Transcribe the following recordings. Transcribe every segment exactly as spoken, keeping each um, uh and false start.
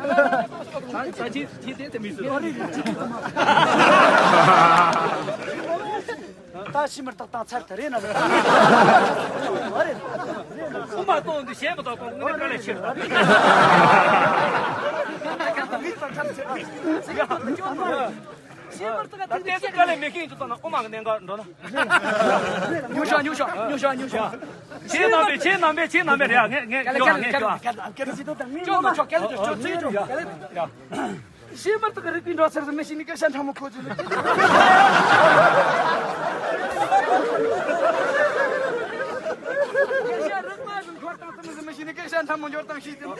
ད་ད་ཅི་ཅི་དེ་དེ་མི་སྲིད། ད་ཤི་མར་ཏག་ཏག་ཚར་ད་རེད་ན། ཨོ་རེད། ཨོ་མ་གཏོང་དུ་ཞེན་པ་དང་གཏོང་ངས་དཀའ་ལས་ཆེ། ཤི་མར་ཏག་ཏག་ད་དེ་ཚེ་དཀའ་ལས་མེད་མཁན་དུ་བཏང་ན་ཨོ་མ་གི་གནད་འགག་འགྲོ་ན། ཉུང་ཤོག་ཉུང་ཤོག་ཉུང་ཤོག་ཉུང་ཤོག་ཁྱེད་རྣམ་པས་ཁྱེད་རྣམ་པས་ཁྱེད་རྣམ་པས་རེད་ཨ། ངས་ངས་ཁྱོད་ངས་ཁྱོད་ཨ། ཁྱོད་ནོ་ཆོག་ཁྱེད་ལ་ཆོག་ཚིག་ཆོག་ཡ། ཤེས་པར་དག་རིག་པའི་འགྲོ་ཚར་ཟིན་མི་ཤེས་ནི་སྐད་ཆ་ཕྲ་མོ་ཁོ་ཚོས་ལ། སྐད་ཆ་རིག་པ་ཟིན་འཁོར་དང་ཙམ་ཟིན་མི་ཤེས་ནི་སྐད་ཆ་ཕྲ་མོ་འབྱོར་དང་ཤེས་ཟིན།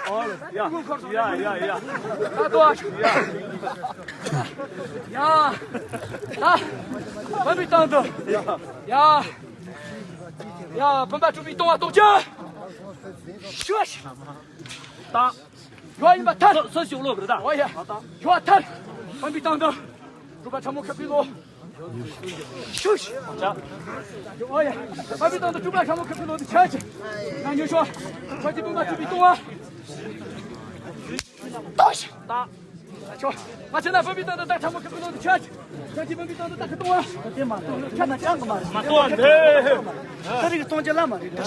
ཡ་ཡ་ཡ་ཡ། ད་དོ་ཨ། ཡ། ད། བུམ་པའི་སྟེང་དུ། ཡ། ཡ། ཡ། བུམ་པ་སྤྲུལ་པའི་སྟོང་བ་རྟོགས་རྒྱུ། ཤོད། ད། ཡོད་ཡིན་པ་ཐལ། སོ་སོ་ཞིག་ལོག་རེད་ད། ཨོ་ཡ། ཡོད་ཐལ། བུམ་པའི་སྟེང་དུ། སྤྲུལ་པ་ཕྲ་མོ་ཁ་པའི་ལོ། ཤུ་ཤི། ཨོ་ཡ། བུམ་པའི་སྟེང་དུ་སྤྲུལ་པ་ཕྲ་མོ་ཁ་པའི་ལོ་དེ་ཆ་ཆི། ང་ཉོ་ཤོག་ཁ་ཅི་བུམ་པ་སྤྲུལ་པའི་སྟོང་བ། ཏོ་ཤི། ད། ཆོ། ང་ཆེ་ན་བུམ་པའི་སྟེང་དུ་ད་ཕྲ་མོ་ཁ་པའི་ལོ་དེ་ཆ་ཆི། ཁ་ཅི་བུམ་པའི་སྟེང་དུ་ད་ཁ་སྟོང་བ། དེ་མ་གཏོགས་ཁྱོད་ན་ཅང་གི་མ་རེད། མ་གཏོགས་འདི། ད་རིག་གཏོང་རྒྱུ་ལ་མ་རེད།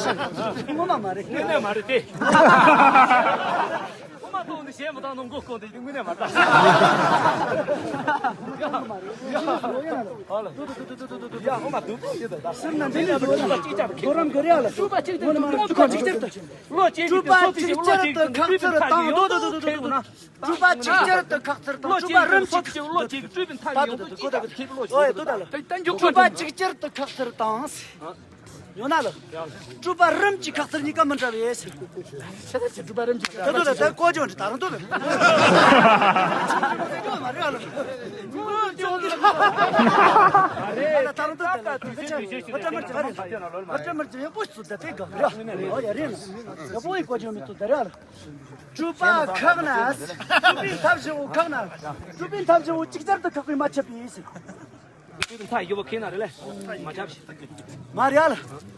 ངོ་མ་མ་རེད། དངོས་གནས་མ་རེད་དེ། ཨོ་མ་གཏོང་ནི་གཞན་མི་གཏོང་ནོ་མགོ་སྐོར་འདི་དངོས་གནས་མ་རེད། ཡ་ཨོ་མ་སྡུག་པོ་ཡོད་ད། སེམས་ནང་འདི་ནས་བཟོ་ཡ་ལ་ཁོ་རང་གི་རེད་ལ། སྤྲུལ་པ་གཅིག་ཏུ་སྤྲུལ་པ་གཅིག་ཏུ་ཁག་ཚིར་བཏང་། སྤྲུལ་པ་གཅིག་ཅར་དུ་ཁག་ཚིར་བཏང་། དོ་དོ་དོ་དོ་དོ་དོ། སྤྲུལ་པ་གཅིག་ཅར་དུ་ཁག་ཚིར་བཏང་། སྤྲུལ་པ་རིམ་གཅིག་ཁག་ཚིར་བཏང་། ཨོ་ཡ་དོ་ད་ལ། སྤྲུལ་པ་གཅིག་ཅར་དུ་ཁག་ཚིར་བཏང་། ཡོང་ན་ལ། སྤྲུལ་པ་རིམ་གྱིས་ཁག་ཚིར་གཉིས་ཀ་མི་འདྲ་བས། ཤ་ཚ་ཆེ་སྤྲུལ་པ་རིམ་གྱིས་ཁག་ཚིར། ད་དུ་ལ་ད་ཀོ་ཅོ་འདྲི་ད་རང་དུ་ལ། ད་རང་དུ་ལ། ཨ་ཏྲ་མར་ཅི་ཨ་ཏྲ་མར་ཅི་ཡག་པོ་ཞིག་ཚུད་ད་དེ་ག་ར། ཨོ་ཡ་རེད་ན། ཡག་པོ་ཡི་ཀོ་ཅོ་མི་ཚུད་ད་ར་ལ། སྤྲུལ་པ་ཁག་ན། སྤྲུལ་པའི་ཐབས་བཞི་བོ་ཁག་ན། སྤྲུལ་པའི་ཐབས་བཞི་བོ་གཅིག་ཅར་དུ་ཁག་པའི་མ་ཆད་པའི་ཟེར། དེ་མཐའ་ཡི་བོ་ཁེ་ན་རེ་ལེ། མ་ཆབ་ཤི། མ་རེད་ལ།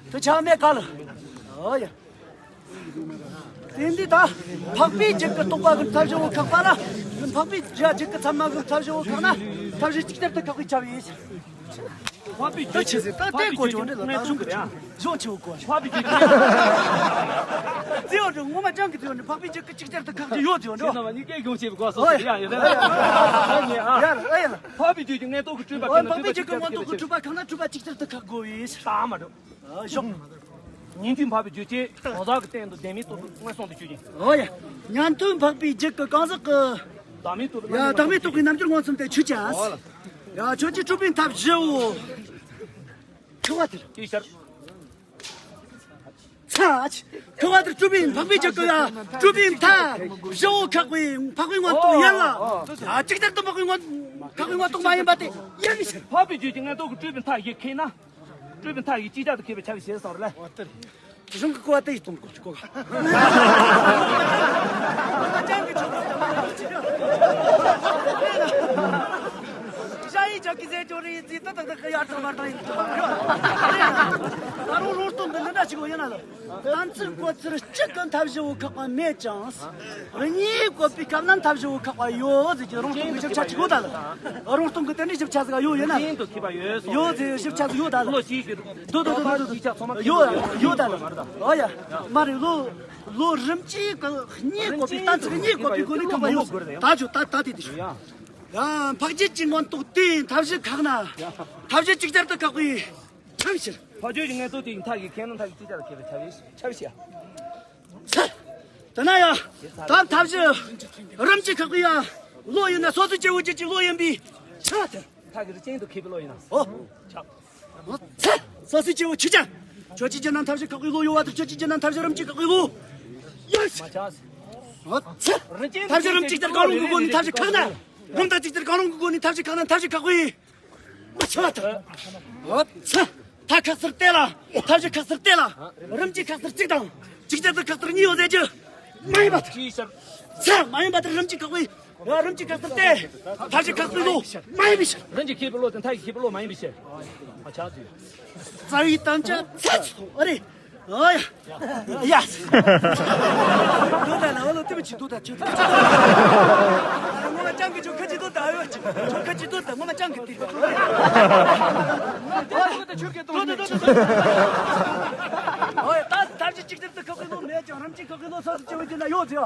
དུ་ཆ་མེད་ག་ལ། ཨོ་ཡ། དེ་འདི་ད། འཕགས་པའི་རྒྱུད་ཀྱི་རྟོག་པ་གི་ཐབས་བཞི་བོ་ཁག་པ་ལ། འཕགས་པའི་རྒྱུད་ཀྱི་ཚད་མ་གི་ཐབས་བཞི་བོ་ཁག་ན། ཐབས་བཞི་གཅིག་ཅར་དུ་ཁག་པའི་ཆ་བའི། འཕགས་པའི་རྒྱུད་ཀྱི་ད་དེ་གོ་ཆོག་འདྲ་ལ་ད་གཞུང་གི་གཞུང་ཆེ་བོ་གོ། འཕགས་པའི་རྒྱུད་ཀྱི། དེ་ཡོད་འགྲོ་ངོ་མ་ཅང་གི་དེ་ཡོད་འགྲོ། འཕགས་པའི་རྒྱུད་ཀྱི་གཅིག་ཅར་དུ་ཁག་ཅིག་ཡོད་དེ་ཡོད་འགྲོ། ཁྱེད་རྣམ་པ་གཉིས་ཀའི་གཞུང་ཆེ་བོ་གོ་སོ་ཡ་ཡ་ཡ་ཡ། ཡ་ཡ། འཕགས་པའི་རྒྱུད་ཀྱི་མངོན་རྟོགས་ཀྱི་སྤྲུལ་པ་ཁེ་ན་འཕགས་པའི་རྒྱུད་ཀྱི་མངོན་རྟོགས་ཀྱི་སྤྲུལ་པ་ཁག་ན་སྤྲུལ་པ་གཅིག་ཅར་དུ་ཁག་དགོས་པས། ད་མ་འགྲོ། ཞོག་ཉན་ཐོས་འཕགས་པའི་རྒྱུད་ཀྱི་གང་ཟག་གི་སྟེང་དུ་བདེན་མེད་རྟོགས་པའི་མངོན་སུམ་དུ་གྱུར་ཅིང་། ཨོ་ཡ། ཉན་ཐོས་འཕགས་པའི་རྒྱུད་ཀྱི་གང་ཟག་གི། བདག་མེད་རྟོགས་པའི། ཡ་བདག་མེད་རྟོགས་པའི་རྣམ་འགྱུར་མངོན་སུམ་དུ་གྱུར་ཅིང་། ཨོ་ལ། ཡ་ཁྱོད་ཀྱི་སྤྲུལ་པའི་ཐབས་བཞི་བོ། ཁྱོད་བ་དེར། ཅི་ཤར། ཚ། ཁྱོད་བ་དེར་སྤྲུལ་པའི་འཕགས་པའི་རྒྱུད་ཀྱི་ཡ། སྤྲུལ་པའི་མཐའ། བཞི་བོ་ཁག་པའི་འཕགས་པའི་མངོན་རྟོགས་ཡིན་ལ། ཡ་གཅིག་ཅར་དུ་འཕགས་པའི་མངོན། ཁག་པའི་མངོན་རྟོགས་མ་ཡིན་པ་དེ་ཡིན་མི་ཤེས། འཕགས་པའི་རྒྱུད་ཀྱི་མངོན་རྟོགས་ཀྱི་སྤྲུལ་པའི་མཐའ་ཞིག་ཁེ་ན། སྤྲུལ་པའི་མཐའ་ཡིས་ཅིག་ཅར་དུ་ཁེབས་པའི་ཆ་བའི་ཞེས་སོགས་རེད། གཞུང་གི་གོ་བ་དེ་ཡིས་གཏོང་དགོས་ཀྱི་གོ་བ། ཤ་ཡི་ཇག་གི་ཟས་ཅོ་རི་ཡི་ཙི་ཏ་ཏ་ཏ་ཡར་ཐང་མར་ཐང་ཡིན། ད་རུང་རོང་སྟོང་གི་འདི་འདྲ་ཞིག་ཡོད་ཡིན་ན་ལ། གཏན་ཚིགས་གོ་ཚུལ་གཅིག་གི་མཐའ་བཞི་བོ་ཁག་པ་མེད་ཀྱང་། གཉིས་བཀོད་པའི་སྐབས་ན་མཐའ་བཞི་བོ་ཁག་པ་ཡོད་ཟེར་གྱི་རོང་སྟོང་གི་ཞིབ་ཆ་གཅིག་ཡོད་ད་ལ། རོང་སྟོང་གི་དེ་འདྲའི་ཞིབ་ཆ་ཟིག་ཡོད་ཡོད་ན། ཤིན་ཏུ་མཁས་པ་ཡོད་སོང་། ཡོད་ཟེར་ཞིབ་ཆ་ཟིག་ཡོད་ད་ལ། ལོ་གཅིག་གི། དོ་དོ་དོ་དོ་དོ། ཡོད་ཡོད་ད་ལ། ཨོ་ཡ། མ་རེད་ལོ། ལོ་རིམ་གྱིས་གཉིས་བཀོད་པའི་གཏན་ཚིགས་གཉིས་བཀོད་པའི་སྒོ་ནས་ཁག་པ་ཡོད། ད་ཆོ་ད་ད་དེ་དེ་ཤོད། ཡ་འཕགས་རྒྱུད་ཀྱི་མངོན་རྟོགས་དེ་མཐའ་བཞི་ཁག་ན། མཐའ་བཞི་གཅིག་ཅར་དུ་ཁག་པའི་ཆ་བའི་ཕྱིར། འཕགས་རྒྱུད་ཀྱི་མངོན་རྟོགས་དེ་ཡི་མཐའ་ཡིས་ཁེ་ན་མཐའ་ཡིས་གཅིག་ཅར་ཁེབས་པའི་ཆ་བའི་ཕྱིར། ཚེ། དེ་ན་ཡང་། ད་མཐའ་བཞི། རིམ་གྱིས་ཁག་པའི་ཡང་། བློ་ཡིན་ན་སོ་སོའི་སྐྱེ་བོའི་རྒྱུད་ཀྱི་བློ་ཡིན་པའི་ཕྱིར་ཏེ། མཐའ་གི་རིགས་ཅན་དུ་ཁེབས་པའི་བློ་ཡིན་ན། ཨོ། ཆགས། ཚེ། སོ་སོའི་སྐྱེ་བོ་ཆིག་ཅན། ཁྱོད་ཀྱི་རྒྱུད་ན་མཐའ་བཞི་ཁག་པའི་བློ་ཡོད་པ་དེར་ཁྱོད་ཀྱི་རྒྱུད་ན་མཐའ་བཞི་རིམ་གྱིས་ཁག་པའི་བློ། ཡོད། མ་ཆགས། ཨོ། ཚེ། རིགས་ཅན་མཐའ་བཞི་རིམ་གཅིག་ལྟར་གང་རུང་གི་སྒོ་ནས་མཐའ་བཞི་ཁག་ན། རིམ་དང་གཅིག་ལྟར་གང་རུང་གི་སྒོ་ནས་མཐའ་བཞི་ཁག་ན་མཐའ་བཞི་ཁག་པའི། མ་ཆགས་པ་དང་། ཨོ་ཚེ། མཐའ་ཁག་ཚུར་བལྟས་ལ། མཐའ་བཞི་ཁག་ཚུར་བལྟས་ལ། རིམ་གྱིས་ཁག་ཚུར་གཅིག་དང་། གཅིག་ཅར་དུ་ཁག་ཚུར་གཉིས་ཡོད་ཟེར་རྒྱུ། མ་ཡིན་པ་དང་། ཚེ། མ་ཡིན་པ་དང་རིམ་གྱིས་ཁག་པའི། རིམ་གྱིས་ཁག་ཚུར་བལྟས། མཐའ་བཞི་ཁག་ཚུར་བློ། མ་ཡིན་པའི་ཕྱིར། རིམ་གྱིས་ཁེབས་པའི་བློ་དེ་མཐའ་ཡིས་ཁེབས་པའི་བློ་མ་ཡིན་པའི་ཕྱིར། མ་ཆགས་ཚུལ། རྩ་བའི་དམ་བཅའ་ཚད་ཅིག་ཐོག་ཨ་རེ། ཨོ་ཡ། ཡ། དོ་ད་ལ་ལོ་དེ་མི་ཆི་དོ་ད་ཆི་དོ། ངོ་མ་ཅང་གི་ཆོ་ཁ་ཆི་དོ་ད་ཡོ་ཆི་ཆོ་ཁ་ཆི་དོ་ད་ངོ་མ་ཅང་གི་དེ། ཨོ་ཡ། ད་ད་ཅི་ཅིག་དེ་ཁ་ཁ་ལོ་མེད་ཅང་རམ་ཅིག་ཁ་ཁ་ལོ་སོ་སོ་ཅི་བ་ཅི་ན་ཡོ་ཟེ་ཡོ།